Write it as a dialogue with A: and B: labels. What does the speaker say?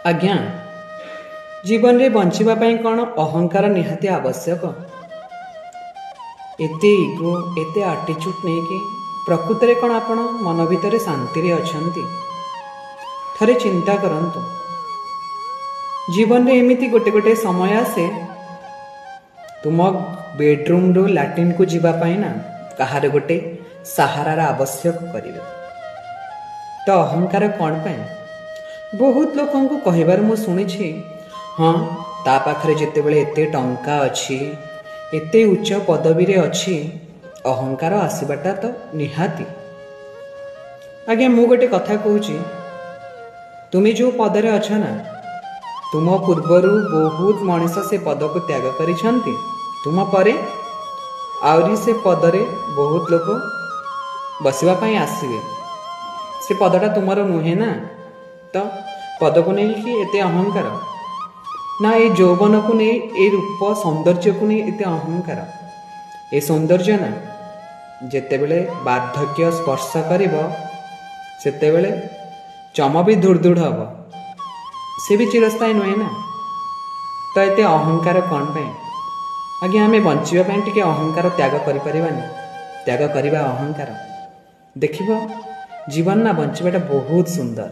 A: ଆଜ୍ଞା, ଜୀବନରେ ବଞ୍ଚିବା ପାଇଁ କ'ଣ ଅହଙ୍କାର ନିହାତି ଆବଶ୍ୟକ? ଏତେ ଇଗୋ, ଏତେ ଆଟିଚ୍ୟୁଡ଼ ନେଇକି ପ୍ରକୃତରେ କ'ଣ ଆପଣ ମନ ଭିତରେ ଶାନ୍ତିରେ ଅଛନ୍ତି? ଥରେ ଚିନ୍ତା କରନ୍ତୁ। ଜୀବନରେ ଏମିତି ଗୋଟେ ଗୋଟେ ସମୟ ଆସେ, ତୁମ ବେଡ଼ରୁମ୍ରୁ ଲାଟ୍ରିନ୍କୁ ଯିବା ପାଇଁ ନା କାହାର ଗୋଟେ ସାହାରାର ଆବଶ୍ୟକ କରିବେ। ତ ଅହଙ୍କାର କ'ଣ ପାଇଁ? ବହୁତ ଲୋକଙ୍କୁ କହିବାର ମୁଁ ଶୁଣିଛି, ହଁ ତା ପାଖରେ ଯେତେବେଳେ ଏତେ ଟଙ୍କା ଅଛି, ଏତେ ଉଚ୍ଚ ପଦବୀରେ ଅଛି, ଅହଙ୍କାର ଆସିବାଟା ତ ନିହାତି। ଆଜ୍ଞା, ମୁଁ ଗୋଟେ କଥା କହୁଛି, ତୁମେ ଯେଉଁ ପଦରେ ଅଛ ନା, ତୁମ ପୂର୍ବରୁ ବହୁତ ମଣିଷ ସେ ପଦକୁ ତ୍ୟାଗ କରିଛନ୍ତି। ତୁମ ପରେ ଆହୁରି ସେ ପଦରେ ବହୁତ ଲୋକ ବସିବା ପାଇଁ ଆସିବେ। ସେ ପଦଟା ତୁମର ନୁହେଁ ନା, ତ ପଦକୁ ନେଇକି ଏତେ ଅହଙ୍କାର ନା, ଏ ଯୌବନକୁ ନେଇ, ଏ ରୂପ ସୌନ୍ଦର୍ଯ୍ୟକୁ ନେଇ ଏତେ ଅହଙ୍କାର? ଏ ସୌନ୍ଦର୍ଯ୍ୟ ନା ଯେତେବେଳେ ବାର୍ଦ୍ଧକ୍ୟ ସ୍ପର୍ଶ କରିବ, ସେତେବେଳେ ଚମ ବି ଧୁଡ଼ ଧୁଡ଼ ହେବ, ସେ ବି ଚିରସ୍ଥାୟୀ ନୁହେଁ ନା। ତ ଏତେ ଅହଙ୍କାର କ'ଣ ପାଇଁ? ଆଜ୍ଞା, ଆମେ ବଞ୍ଚିବା ପାଇଁ ଟିକେ ଅହଙ୍କାର ତ୍ୟାଗ କରିପାରିବାନି? ତ୍ୟାଗ କରିବା ଅହଙ୍କାର, ଦେଖିବ ଜୀବନ ନା ବଞ୍ଚିବାଟା ବହୁତ ସୁନ୍ଦର।